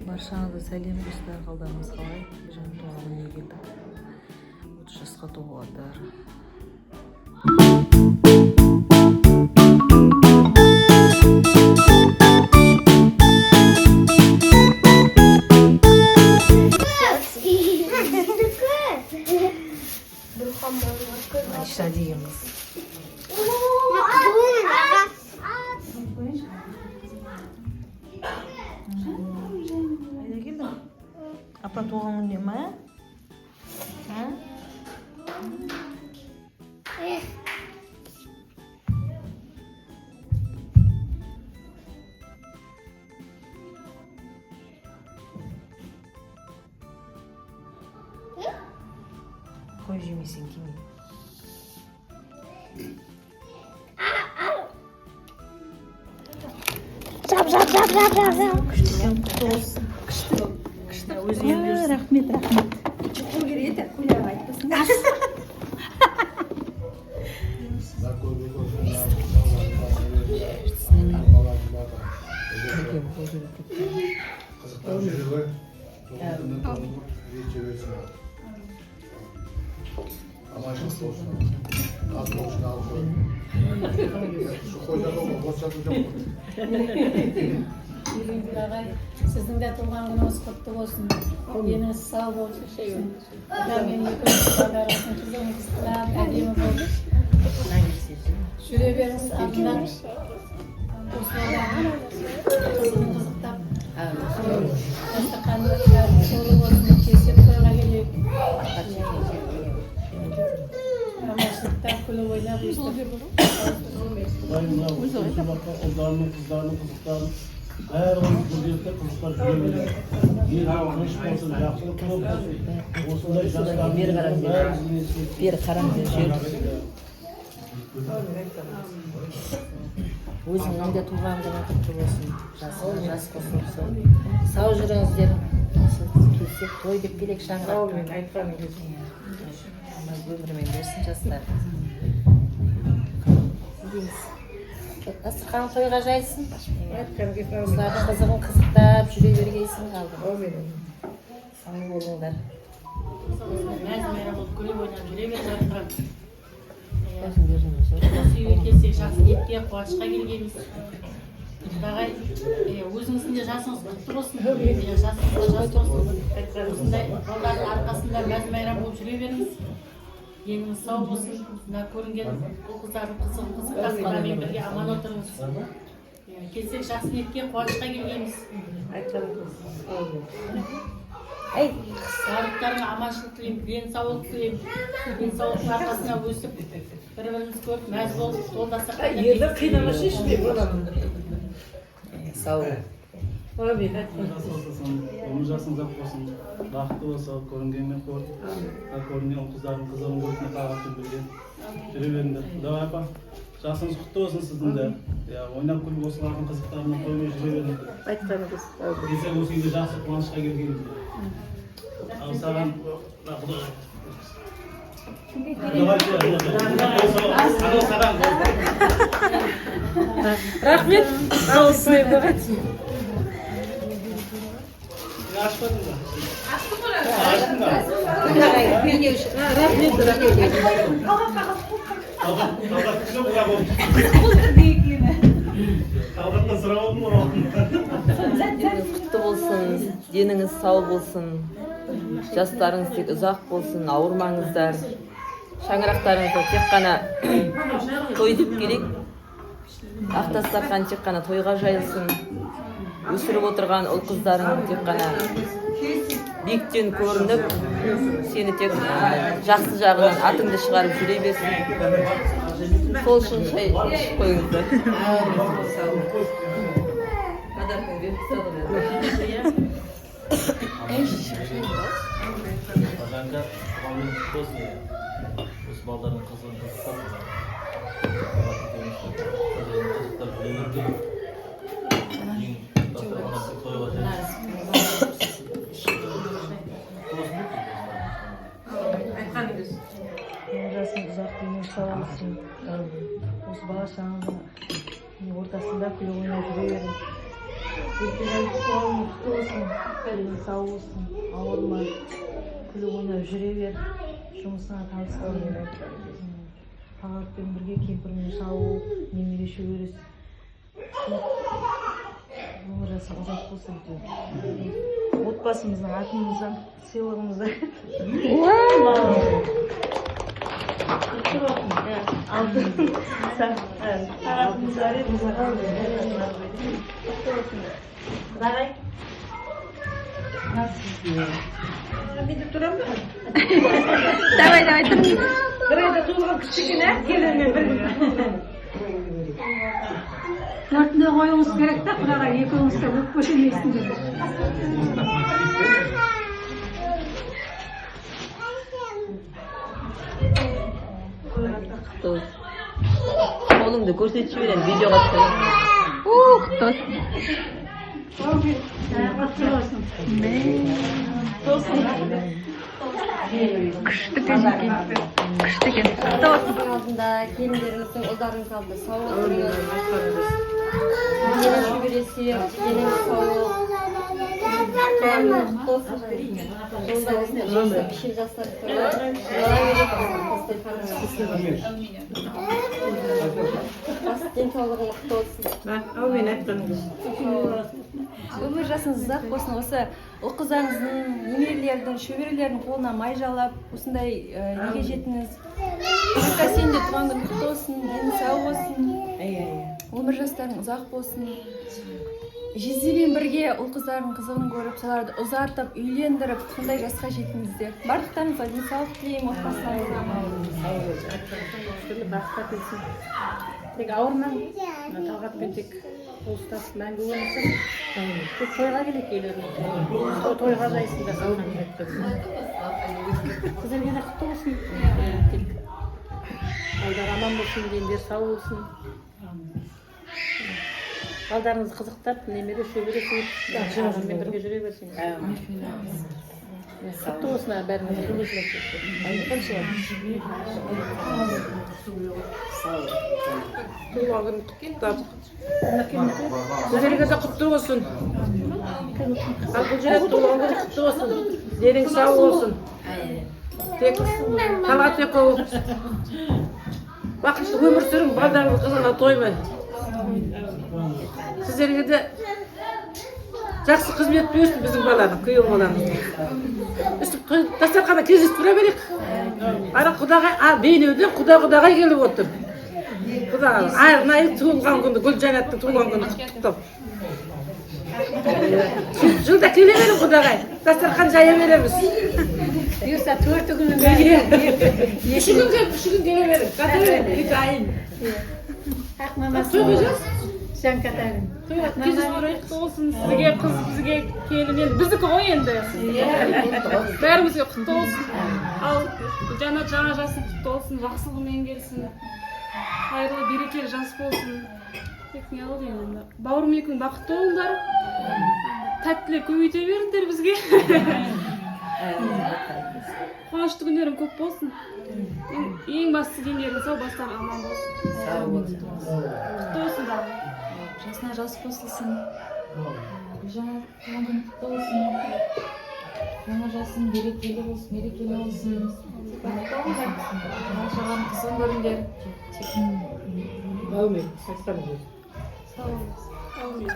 Баршаңызға сәлем, достар! Қалдарыңыз қалай? Біз жаңа туған күніне келдік, 30 жасқа толғандар. Айша деген қыз. Қайда келдің? Апа туған күніне ма? А? Қой, жемесең келмейді. Жап, жап, жап, жап, жап, жап. Күшті, құтты болсын. Күшті, күшті, өзіңе бұйырсын. Рахмет, рахмет. Қызықтап жүре ғой. Туған күні жете берсін. Аманшылық болсын. Ас болсын, алып қой. Сухой жоқ қой, бос жату жоқ қой. Елеңгір ағай, сіздің де туған күніңіз құтты болсын. Деніңіз сау болсын. Құдай екеуміз балдарыңыздың қызығын қызықтап, әдемі болып жүре беріңіз. Артынан осылардың қызығын қызықтап, дастарханыңыз бәрі толы болсын. Келсек, тойға келейік. Аманшылықта күліп ойнап өстіп. Құдай мынау өсіп ұлдарының, қыздарының қызықтарын барлығын біргелікте қызықтап жүре береді. Ел тыныш болсын, жақсылық көп болсын. Осындай жастардың Бері қараңыз. бәрімізге Бері қараңыз, жер. Өзіңнің де туған күнің құтты болсын, жасыңа жас қосылсын, сау жүріңіздер. Осы келсек, той деп келек шаңырақтан. Айтқаның келсін. Алла өмірмен берсін жастар. Не дейміз, дастархан тойға жайылсын. Айтқан келсін. Осылардың қызығын қызықтап жүре бергейсің қалдым. Әумин. Сау болыңдар. Мәз мейрам болып, күліп ойнап жүре беріп жатқан. Өзің беріңіз. Осы үйге келсек, жақсы ниетке, қуанышқа келгенбіз. Құдағай, өзіңіздің де жасыңыз құтты болсын. Жасыңызға жас болсын. Осындай балдардың арқасында мәз мейрам болып жүре беріңіз. Деніңіз сау болсын. Мына көрінген ұл қыздардың қызығын қызықтап, құдамен бірге аман отырыңыз. Келсек, жақсы ниетке, қуанышқа келгенбіз. Айтқаның келсін. Әумин. Ей. Барлықтарыңа аманшылық тілеймін, денсаулық тілеймін. Денсаулықтың арқасында өсіп, бір бірімізді көріп, мәз болып, сол дастарханда. Енді қинамашы ешкім баланы. Сау бол. Әумин. Айтқан жас болсын, өмір жасың ұзақ болсын, бақытты болсын, көрінгенмен қуан, көрінген ұл қыздардың қызығын көріп, тағатпен бірге жүре беріңдер. Құдай апа, жасыңыз құтты болсын сіздің де. Иә, ойнап күліп, осылардың қызықтарына қоймай жүре беріңдер. Айтқаның келсін. Әумин. Келсек, осы үйге жақсы қуанышқа келгенбіз. Ал саған мына құдай анау саған. Рахмет. Алысмай, давайте. Ашпадың ба? Аштың ба? Рахмет, рахмет. Талғат, Талғат күшті бұға болды. Талғаттан сұрап алдым ғой. Құтты болсын, деніңіз сау болсын, жастарыңыз тек ұзақ болсын, ауырмаңыздар. Шаңырақтарыңызда тек қана той деп керек, ақ дастархан тек қана тойға жайылсын. Өсіріп отырған ұл қыздарың тек қана биіктен көрініп, сені тек жақсы жағынан атыңды шығарып жүре берсін. Сол үшін шай ішіп қойыңыздар. Подарканы беріп тастады ғой. Жанка, туған күнің құтты болсын, иә. Осы балдардың қызығын қызықтап, қызықтап жүре беріңдер. Ең дастархандар тойға жайылсын. Құтты болсын. Айтқаның келсін. Жасың ұзақ, денің сау болсын. Осы бала шағаңыздың ортасында күліп ойнап жүре беріңіз. Туған құтты болсын, дені сау болсын, ауырма, күліп ойнап жүре бер, жұмысыңа табыс бер. Талғатпен бірге кемпірмен шал болып, немере шөбересі. Өмір жасың ұзақ болсын әйтеуір. Отбасымыздың атымыздан сыйлығымызды. Алтын сағатымыз бар еді. Құтты болсын. Құдағай. Мен де тұрамын ба? Давай, давай, тұр. Бір айда туылған кішкене келінмен бір. Төртіне қоюыңыз керек та, құдағай, екеуіңіз де өкпешемейсіңдер. Құтты болсын. Қолыңды көрсетіп жіберемін, видеоға түсіріп. Құтты болсын. Құтты болсын. Күшті екен. Күшті екен. Құтты болсын. Алдында келіндеріңіздің, ұлдарыңыздың алдында сау отырыңыз. Немере шөбересі, деніңіз сау болып. Туған күніңіз құтты болсын. Жылда осындай жақсы пішін жастар көріп, бола береді дастарханыңыз. Бас денсаулығың мықты болсын. Әумин, айтқаныңыз. Өмір жасыңыз ұзақ болсын. Осы ұл қыздарыңыздың, немерелердің, шөберелердің қолына май жалап, осындай неге жетіңіз. Нұрка, сен де туған күн құтты болсын, денің сау болсын. Өмір жастарың ұзақ болсын. Жездемен бірге ұл қыздардың қызығын көріп, соларды ұзартып, үйлендіріп, сондай жасқа жетіңіздер. Барлықтарыңызға денсаулық тілеймін, отбасыларыңызға. Түрлі бақытқа келсін. Тек ауырмаң, Талғатпен тек қол ұстасып мәңгі өмір сүр. Тек тойға келейік үйлеріне. Сол тойға жайсын дастархан. Сіздерге де құтты болсын. Тек балдар аман болсын, дендер сау болсын. Балдарыңызды қызықтап, немере шөбере сүйіп, ағаммен бірге жүре берсеңіз. Құтты болсын бәріңізге. Туған күн құтты. Сіздерге де құтты болсын. Ал Гүлжанат, туған күн құтты болсын. Денің сау болсын. Тек Талғат екеуі бақытты өмір сүрің, балдарыңыз қызығына тоймай. Сіздерге де жақсы қызмет бұйырсын біздің баланың, күйеу баланың. Өстіп дастарханда кездесіп тұра берейік. Ара құдағай, Бейнеуден құда құдағай келіп отыр. Құдағай, арнайы туылған күні, Гүлжанаттың туылған күні құттықтап. Жылда келе берің құдағай, дастархан жая береміз. Бұйырса төрті күннің Үш күн келіп, үш күн келе берің. Қата берің, үй дайын. Ақ мамасы. Той қойсаңыз. Жан Катарин. Құтты болсын сізге, қыз бізге келін, енді біздікі ғой енді. Бәрімізге құтты болсын. Ал Жанат, жаңа жасың құтты болсын, жақсылығымен келсін. Қайырлы, берекелі жас болсын. Тек не қыл енді. Бауырым екеуің бақытты болыңдар. Тәттілер көбейте беріңдер бізге. Қуанышты күндерің көп болсын. Ең бастысы дендерің сау, бастарың аман болсын. Сау болсын. Құтты болсын тағы. Жасына жас қосылсын. Гүлжанат, туған күн құтты болсын. Жаңа жасың берекелі болсын, мерекелі болсын. Бала шағаның қызығын көріңдер. Әумин, айтқаныңыз. Сау болыңыз. Әумин.